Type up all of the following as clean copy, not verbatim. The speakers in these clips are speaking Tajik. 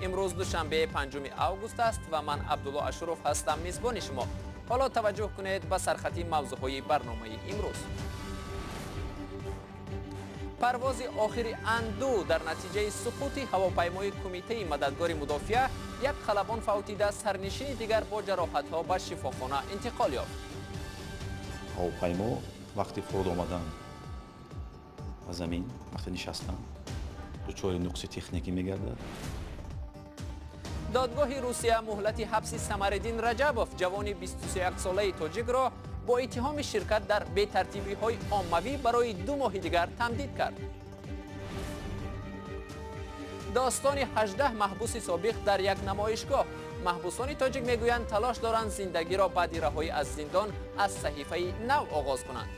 Имрӯз душанбе, 5 август аст ва ман, Абдулло Ашуров, ҳастам, мизбони шумо. Ҳоло таваҷҷӯҳ кунед ба сархати мавзӯъҳои барномаи имрӯз. Парвози охири Ан-2: дар натиҷаи суқути ҳавопаймои Кумитаи мададгори мудофиа як халабон фавтида, сарнишини дигар бо ҷароҳатҳо ба шифохона интиқол ёфт. Ҳавопаймо вақти фуруд омадан ба замин, вақти нишастан, дучори нуқси техникӣ мегардад. Додгоҳи Русия муҳлати ҳабси Самариддин Раҷабов, ҷавони 21-солаи тоҷикро, бо иттиҳоми ширкат дар бетартибиҳои оммавӣ барои 2 моҳи дигар тамдид кард. Достони 18 маҳбуси собиқ дар як намоишгоҳ. Маҳбусони тоҷик мегӯянд, талош доранд зиндагиро баъди раҳоӣ аз зиндон аз саҳифаи нав оғоз кунанд.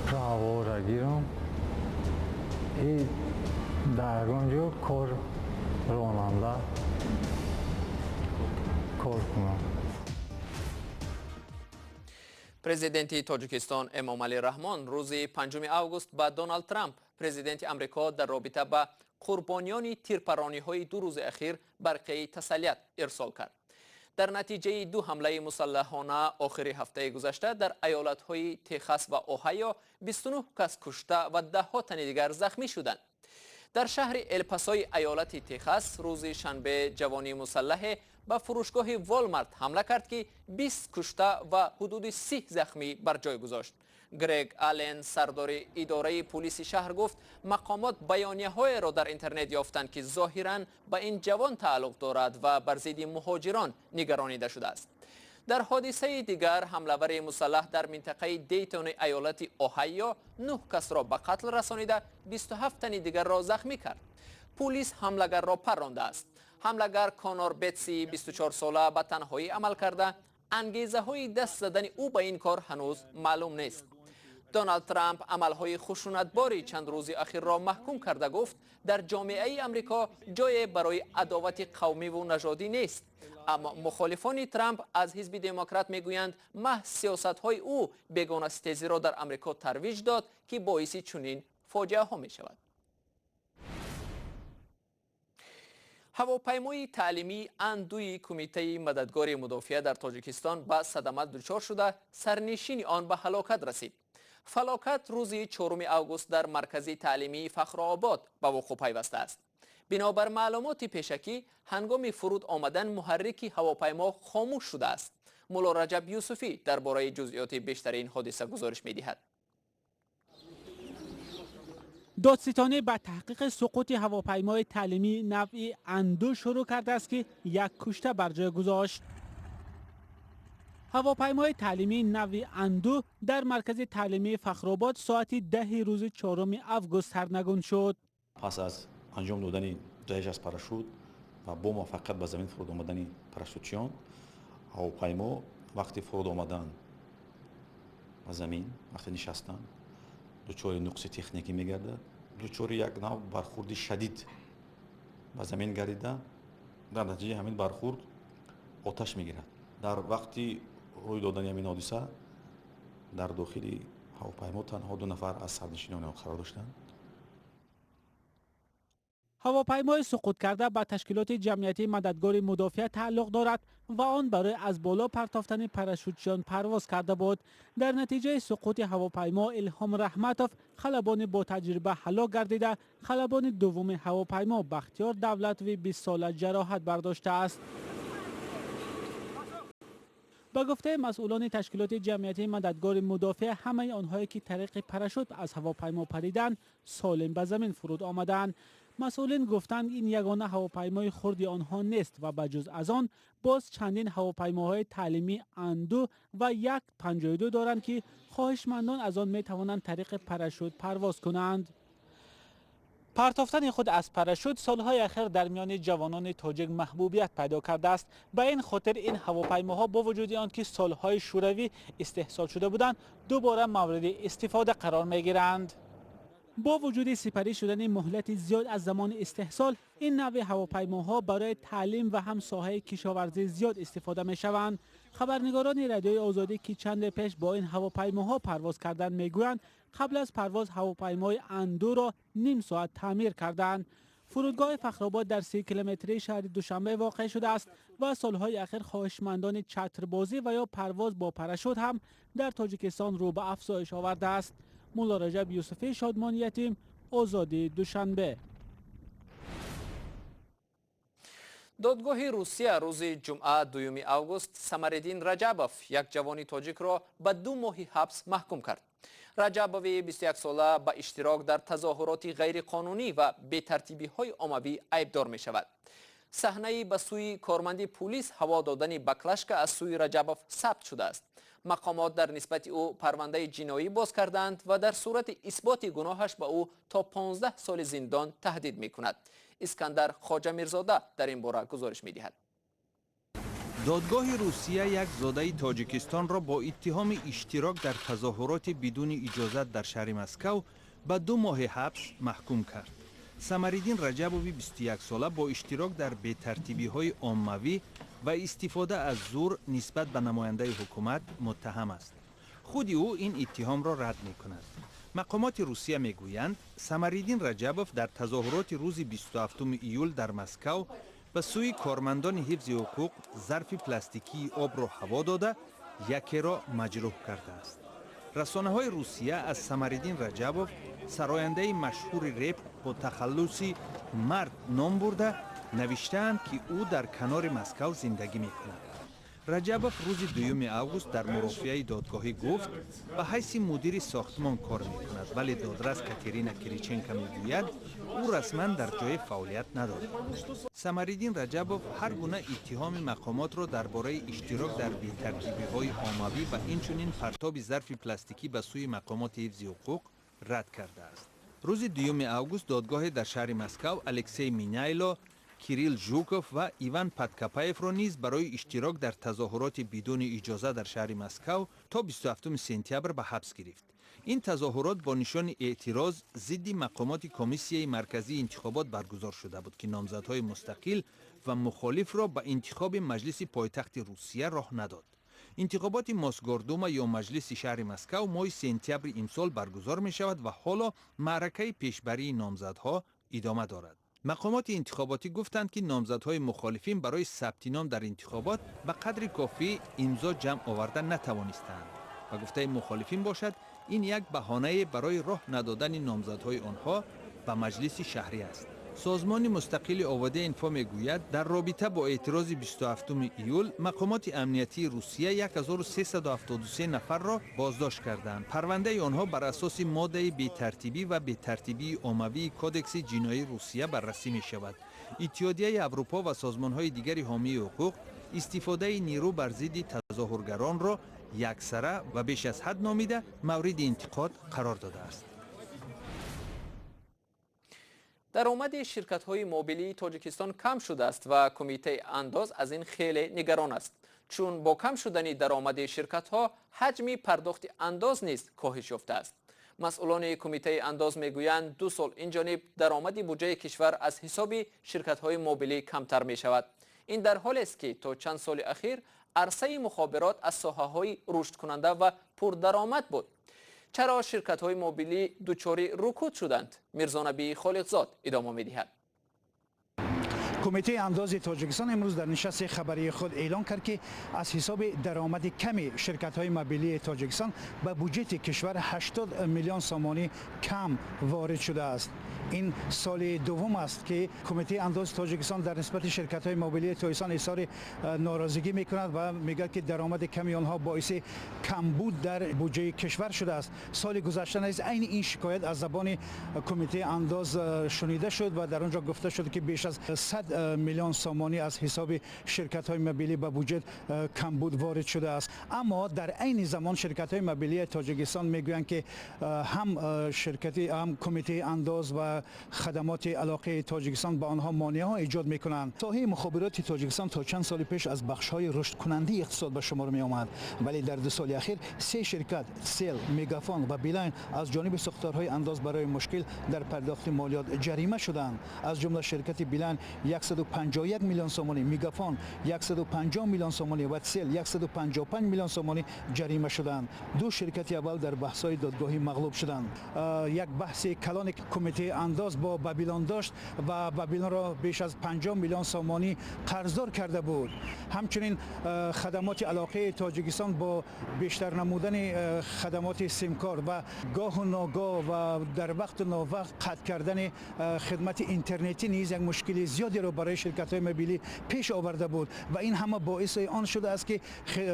Правора гирам и дар он ҷо кор, ронанда кор кунам. Президенти Тоҷикистон Эмомалӣ Раҳмон рӯзи 5 август ба Доналд Трамп, президенти Амрико, дар робита ба қурбониёни тирпарониҳои 2 рӯзи ахир барқияи тасаллият ирсол кард. Дар натиҷаи ду ҳамлаи мусаллаҳона охири ҳафтаи гузашта дар аёлатҳои Техас ва Оҳайо 29 кас кушта ва даҳҳо тани дигар захмӣ шуданд. Дар шаҳри Элпасои аёлати Техас рӯзи шанбе ҷавони мусаллаҳе ба фурӯшгоҳи Волмарт ҳамла кард, ки 20 кушта ва ҳудуди 30 захмӣ бар ҷой гузошт. Грег Аллен, сардори идораи пулиси шаҳр, гуфт, мақомот баёнияҳоеро дар интернет ёфтанд, ки зоҳиран ба ин ҷавон тааллуқ дорад ва бар зидди муҳоҷирон нигаронида шудааст. Дар ҳодисаи дигар ҳамлавари мусаллаҳ дар минтақаи Дейтони аёлати Оҳайо нӯҳ касро ба қатл расонида, 27 тани дигарро захмӣ кард. Пулис ҳамлагарро паррондааст. Ҳамлагар Конор Бетси 24-сола ба танҳоӣ амал карда, ангезаҳои даст задани ӯ ба ин кор ҳанӯз маълум нест. Доналд Трамп амалҳои хушунатбори чанд рӯзи ахирро маҳкум карда, гуфт, дар ҷомеаи Амрико ҷое барои адовати қавмиву нажодӣ нест. Аммо мухолифони Трамп аз ҳизби Демократ мегӯянд, маҳз сиёсатҳои ӯ бегонаситезиро дар Амрико тарвиҷ дод, ки боиси чунин фоҷиаҳо мешавад. Ҳавопаймои таълимии Ан-2-и Кумитаи мададгори мудофиа дар Тоҷикистон ба садама дучор шуда, сарнишини он ба ҳалокат расид. Фалокат рӯзи 4 август дар маркази таълимии Фахрообод ба вуқӯъ пайвастааст. Бинобар маълумоти пешакӣ, ҳангоми фуруд омадан муҳаррики ҳавопаймо хомӯш шудааст. Мулло Раҷаб Юсуфӣ дар бораи ҷузъиёти бештари ин ҳодиса гузориш медиҳад. Додситонӣ ба таҳқиқи суқути ҳавопаймои таълимии навъи Ан-2 шурӯъ кардааст, ки як кушта бар ҷой гузошт. Ҳавопаймои таълимии навъи Ан-2 дар маркази таълимии Фахробод соати 10-и рӯзи 4 август сарнагун шуд. Пас аз анҷом додани ҷаҳиш аз парашют ва бо муваффақият ба замин фуруд омадани парашютчиён, ҳавопаймо вақти фуруд омадан ба замин, вақти нишастан, дучори нуқси техникӣ мегардад, дучори як нав бархурди шадид ба замин гардида, дар натиҷаи ҳамин бархурд оташ мегирад. Дар вақти рӯй додани ҳамин ҳодиса дар дохили ҳавопаймо танҳо 2 нафар аз сарнишинони он қарор доштанд. Ҳавопаймои суқуткарда ба ташкилоти ҷамъиятии мададгори мудофиа тааллуқ дорад ва он барои аз боло партофтани парашютчиён парвоз карда буд. Дар натиҷаи суқути ҳавопаймо Илҳом Раҳматов, халабони ботаҷриба, ҳалок гардида, халабони дуввуми ҳавопаймо Бахтиёр Давлатови 20-сола ҷароҳат бардоштааст. Ба гуфтаи масъулони ташкилоти ҷамъиятии мададгори мудофиа, ҳамаи онҳое, ки тариқи парашют аз ҳавопаймо париданд, солим ба замин фуруд омаданд. Масъулин гуфтанд, ин ягона ҳавопаймои хурди онҳо нест ва ба ҷуз аз он боз чандин ҳавопаймоҳои таълимии Ан-2 ва 1-52 доранд, ки хоҳишмандон аз он метавонанд тариқи парашют парвоз кунанд. Партофтани худ аз парашют солҳои ахир дар миёни ҷавонони тоҷик маҳбубият пайдо кардааст. Ба ин хотир ин ҳавопаймоҳо бо вуҷуди он ки солҳои шӯравӣ истеҳсол шуда буданд, дубора мавриди истифода қарор мегиранд. Бо вуҷуди сипарӣ шудани муҳлати зиёд аз замони истеҳсол, ин навъи ҳавопаймоҳо барои таълим ва ҳам соҳаи кишоварзӣ зиёд истифода мешаванд. Хабарнигорони Радиои Озодӣ, ки чанде пеш бо ин ҳавопаймоҳо парвоз карданд, мегӯянд, қабл аз парвоз ҳавопаймои Ан-2-ро ним соат таъмир карданд. Фурудгоҳи Фахробод дар 30 километрии шаҳри Душанбе воқеъ шудааст ва солҳои ахир хоҳишмандони чатрбозӣ ва ё парвоз бо парашют ҳам дар Тоҷикистон рӯ ба афзоиш овардааст. Мулло Раҷаб Юсуфӣ, Шодмон Ятим, Озодӣ, Душанбе. Додгоҳи Русия рӯзи ҷумъа 2 август Самариддин Раҷабов, як ҷавони тоҷикро ба 2 моҳи ҳабс маҳкум кард. Раҷабови 21-сола ба иштирок дар тазоҳуроти ғайриқонунӣ ва бетартибиҳои оммавӣ айбдор мешавад. Саҳнаи ба сӯи корманди пулис ҳаво додани баклашка аз сӯи Раҷабов сабт шудааст. Мақомот дар нисбати ӯ парвандаи ҷиноӣ боз кардаанд ва дар сурати исботи гуноҳаш ба ӯ то 15 соли зиндон таҳдид мекунад. Искандар Хоҷамирзода дар ин бора гузориш медиҳад. Додгоҳи Русия як зодаи Тоҷикистонро бо иттиҳоми иштирок дар тазоҳуроти бидуни иҷозат дар шаҳри Москав ба 2 моҳи ҳабс маҳкум кард. Самариддин Раҷабови 21-сола бо иштирок дар бетартибиҳои оммавӣ ва истифода аз зур нисбат ба намояндаи ҳукумат муттаҳам аст. Худи ӯ ин иттиҳомро рад мекунад. Мақомоти Русия мегӯянд, Самариддин Раҷабов дар тазоҳуроти рӯзи 27 июл дар Москав ба сӯи кормандони ҳифзи ҳуқуқ зарфи пластикии обро ҳаво дода, якеро маҷрӯҳ кардааст. Расонаҳои Русия аз Самариддин Раҷабов, сарояндаи машҳури реп бо тахаллуси «Мард» ном бурда, навиштаанд, ки ӯ дар канори Москав зиндагӣ мекунад. Раҷабов рӯзи 2 август дар мурофиаи додгоҳӣ гуфт, ба ҳайси мудири сохтмон кор мекунад, вале додрас Катерина Кириченко мегӯяд, ӯ расман дар ҷои фаъолият надорад. Самариддин Раҷабов ҳар гуна иттиҳоми мақомотро дар бораи иштирок дар бетартибиҳои оммавӣ ва инчунин партоби зарфи пластикӣ ба сӯи мақомоти ҳифзи ҳуқуқ рад кардааст. Рӯзи 2 август додгоҳе дар шаҳри Москав Алексей Миняйло, Кирилл Жуков ва Иван Подкопаевро низ барои иштирок дар тазоҳуроти бидуни иҷоза дар шаҳри Москав то 27 сентябр ба ҳабс гирифт. Ин тазоҳурот бо нишони эътироз зидди мақомоти Комиссияи марказии интихобот баргузор шуда буд, ки номзадҳои мустақил ва мухолифро ба интихоби маҷлиси пойтахти Русия роҳ надод. Интихоботи Мосгордума ё маҷлиси шаҳри Москав моҳи сентябри имсол баргузор мешавад ва ҳоло маъракаи пешбарии номзадҳо идома дорад. Мақомоти интихоботӣ гуфтанд, ки номзадҳои мухолифин барои сабти ном дар интихобот ба қадри кофӣ имзо ҷамъ оварда натавонистанд. Ба гуфтаи мухолифин бошад, ин як баҳонае барои роҳ надодани номзадҳои онҳо ба маҷлиси шаҳрӣ аст. Созмони мустақили ОВД Инфо мегӯяд, дар робита бо эътирози 27 июл мақомоти амниятии Русия 1373 нафарро боздошт карданд. Парвандаи онҳо бар асоси моддаи бетартибӣ ва бетартибии оммавии Кодекси ҷиноии Русия баррасӣ мешавад. Иттиҳодияи Аврупо ва созмонҳои дигари ҳомии ҳуқуқ истифодаи нерӯ бар зидди тазоҳургаронро яксара ва беш аз ҳад номида мавриди интиқод қарор додааст. Даромади ширкатҳои мобилии Тоҷикистон кам шудааст ва Кумитаи андоз аз ин хеле нигарон аст, чун бо кам шудани даромади ширкатҳо ҳаҷми пардохти андоз низ коҳиш ёфтааст. Масъулони Кумитаи андоз мегӯянд, 2 сол инҷониб даромади буҷаи кишвар аз ҳисоби ширкатҳои мобилӣ камтар мешавад. Ин дар ҳолест, ки то чанд соли ахир арсаи мухобирот аз соҳаҳои рушдкунанда ва пурдаромад буд. Чаро ширкатҳои мобилӣ дучори рукуд шуданд? Мирзонабии Холиқзод идома медиҳад. Кумитаи андози Тоҷикистон имрӯз дар нишасти хабарии худ эълон кард, ки аз ҳисоби даромади ками ширкатҳои мобилии Тоҷикистон ба буҷети кишвар 80 миллион сомонӣ кам ворид шудааст. Ин соли дуввум аст, ки Кумитаи андози Тоҷикистон дар нисбати ширкатҳои мобилии Тоҷикистон изҳори норозигӣ мекунад ва мегӯяд, ки даромади ками онҳо боиси камбуд дар буҷаи кишвар шудааст. Соли гузашта низ айни ин шикоят аз забони Кумитаи андоз шунида шуд ва дар он ҷо гуфта шуд, ки беш аз 100 миллион сомонӣ аз ҳисоби ширкатҳои мобилӣ ба буҷет камбуд ворид шудааст. Аммо дар айни замон ширкатҳои мобилии Тоҷикистон мегӯянд, ки ҳам ширкати, ҳам Кумитаи андоз ва хадамоти алоқаи Тоҷикистон ба онҳо монеаҳо эҷод мекунанд. Соҳаи мухобироти Тоҷикистон то чанд соли пеш аз бахшҳои рушдкунандаи иқтисод ба шумор меомад, вале дар 2 соли ахир се ширкат Сел, Мегафон ва Билайн аз ҷониби сохторҳои андоз барои мушкил дар пардохти молиёт ҷарима шуданд. Аз ҷумла ширкати Билайн 151 миллион сомонӣ, Мегафон 150 миллион сомонӣ ва Сел 155 миллион сомонӣ ҷарима шуданд. Ду ширкати аввал дар баҳсҳои додгоҳӣ мағлуб шуданд. Як баҳси калони Кумитаи андоз бо Бабилон дошт ва Бабилонро беш аз 50 миллион сомонӣ қарздор карда буд. Ҳамчунин хадамоти алоқаи Тоҷикистон бо бештар намудани хадамоти симкор ва гоҳу ногоҳ ва дар вақту новақт қатъ кардани хидмати интернетӣ низ як мушкили зиёдеро барои ширкатҳои мобилӣ пеш оварда буд ва ин ҳама боиси он шудааст, ки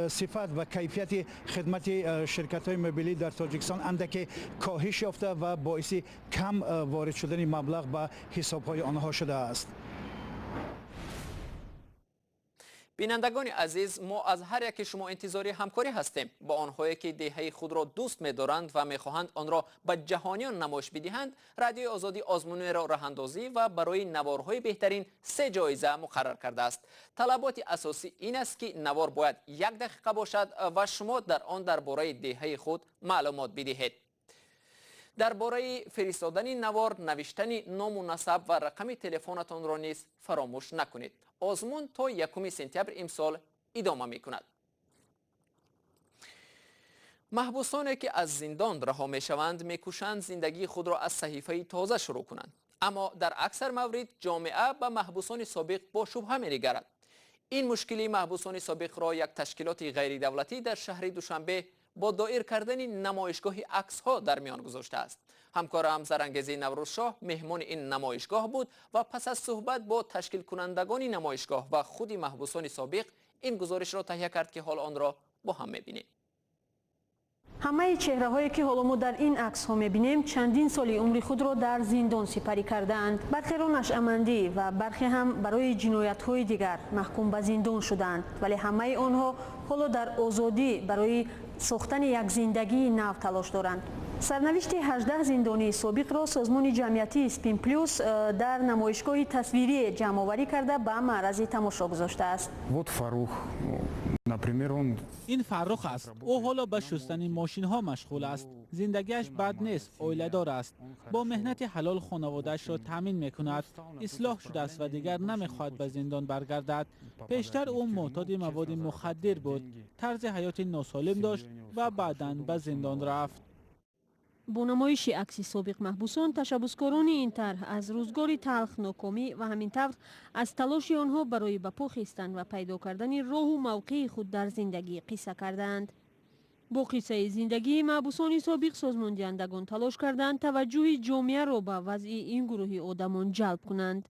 сифат ва кайфияти хидмати ширкатҳои мобилӣ дар Тоҷикистон андаке коҳиш ёфта ва боиси кам ворид шудани маблағ ба ҳисобҳои онҳо шудааст. Бинандагони азиз, мо аз ҳар яки шумо интизори ҳамкорӣ ҳастем. Бо онҳое ки деҳаи худро дӯст медоранд ва мехоҳанд онро ба ҷаҳониён намоиш бидиҳанд, Радиои Озодӣ озмунеро роҳандозӣ ва барои наворҳои беҳтарин 3 ҷоиза муқаррар кардааст. Талаботи асосӣ ин аст, ки навор бояд 1 дақиқа бошад ва шумо дар он дар бораи деҳаи худ маълумот бидиҳед. Дар бораи фиристодани навор, навиштани ному насаб ва рақами телефонатонро низ фаромӯш накунед. Озмун то 1 сентябр имсол идома мекунад. Маҳбусоне ки аз зиндон раҳо мешаванд, мекӯшанд зиндагии худро аз саҳифаи тоза шурӯъ кунанд. Аммо дар аксар маврид ҷомеа ба маҳбусони собиқ бо шубҳа менигарад. Ин мушкили маҳбусони собиқро як ташкилоти ғайридавлатӣ дар шаҳри Душанбе бо доир кардани намоишгоҳи аксҳо дар миён гузоштааст. Ҳамкорам Зарангези Наврӯзшоҳ меҳмони ин намоишгоҳ буд ва пас аз суҳбат бо ташкилкунандагони намоишгоҳ ва худи маҳбусони собиқ ин гузоришро таҳия кард, ки ҳол онро бо ҳам мебинем. Ҳамаи чеҳраҳое ки ҳоло мо дар ин аксҳо мебинем, чандин соли умри худро дар зиндон сипарӣ кардаанд. Бархеро нашъамандӣ ва бархе ҳам барои ҷиноятҳои дигар маҳкум ба зиндон шудаанд, вале ҳамаи онҳо ҳоло дар озодӣ барои сохтани як зиндагии нав талош доранд. Сарнавишти 18 зиндонии собиқро созмони ҷамъиятии Спин Плюс дар намоишгоҳи тасвирие ҷамъоварӣ карда ба маърази тамошо гузоштааст. Вот Фарух, например, он... Ин Фаррух аст. Ӯ ҳоло ба шустани мошинҳо машғул аст. Зиндагиаш бад нест, оиладор аст. Бо меҳнати ҳалол хонаводаашро таъмин мекунад. Ислоҳ шудааст ва дигар намехоҳад ба зиндон баргардад. Пештар ӯ муътоди маводи мухаддир буд, тарзи ҳаёти носолим дошт ва баъдан ба зиндон рафт. Бо намоиши акси собиқ маҳбусон, ташаббускорони ин тарҳ аз рӯзгори талх, нокомӣ ва ҳамин тавр аз талоши онҳо барои ба по хестан ва пайдо кардани роҳу мавқеи худ дар зиндагӣ қисса кардаанд. Бо қиссаи зиндагии маҳбусони собиқ созмондиҳандагон талош карданд таваҷҷӯҳи ҷомеаро ба вазъи ин гурӯҳи одамон ҷалб кунанд.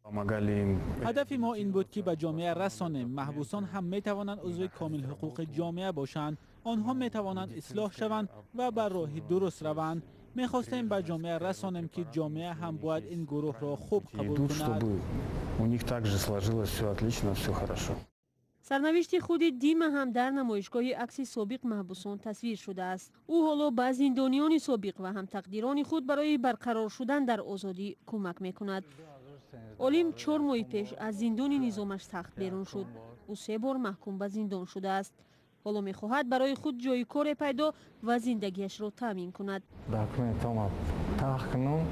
Ҳадафи мо ин буд, ки ба ҷомеа расонем. Маҳбусон ҳам метавонанд узви комилҳуқуқи ҷомеа бошанд. Онҳо метавонанд ислоҳ шаванд ва ба роҳи дуруст раванд. Мехостем ба ҷомеа расонем, ки ҷомеа ҳам бояд ин гурӯҳро хуб қабул кунад. У них также сложилось всё отлично, всё хорошо. Сарнавишти худи Дима ҳам дар намоишгоҳи акси собиқ маҳбусон тасвир шудааст. Ӯ ҳоло ба зиндониёни собиқ ва ҳамтақдирони худ барои барқарор шудан дар озодӣ кӯмак мекунад. Олим 4 моҳи пеш аз зиндони низомаш сахт берун шуд. Ӯ 3 бор маҳкум ба зиндон шудааст. Ҳоло мехоҳад барои худ ҷои коре пайдо ва зиндагиашро таъмин кунад. Документама тах кунам,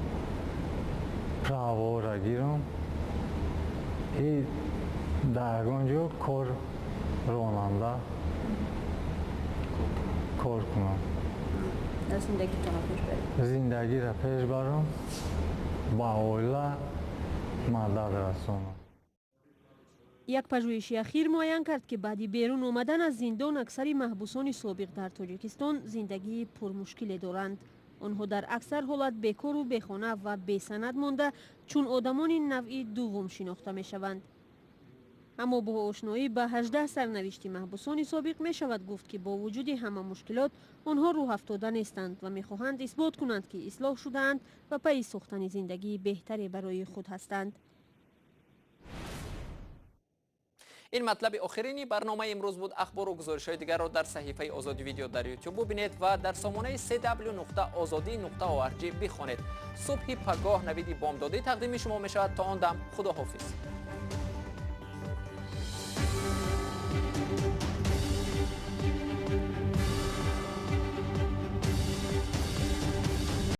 правора гирам и дар ягон ҷо кор ронанда кор кунам. Зиндагиро пеш барам, ба оила мадад расонам. Як пажӯҳиши ахир муайян кард, ки баъди берун омадан аз зиндон аксари маҳбусони собиқ дар Тоҷикистон зиндагии пурмушкиле доранд. Онҳо дар аксар ҳолат бекору бехона ва бесанад монда, чун одамони навъи дуввум шинохта мешаванд. Аммо бо ошноӣ ба 18 сарнавишти маҳбусони собиқ мешавад гуфт, ки бо вуҷуди ҳама мушкилот онҳо рӯҳафтода нестанд ва мехоҳанд исбот кунанд, ки ислоҳ шудаанд ва пайи сохтани зиндагии беҳтаре барои худ ҳастанд. Ин матлаби охирини барномаи имрӯз буд. Ахбору гузоришҳои дигарро дар саҳифаи Озодӣ видео дар YouTube бубинед ва дар сомонаи cw.ozodi.org бихонед. Субҳи пагоҳ навиди бомдодӣ тақдими шумо мешавад. То он дам худоҳофиз.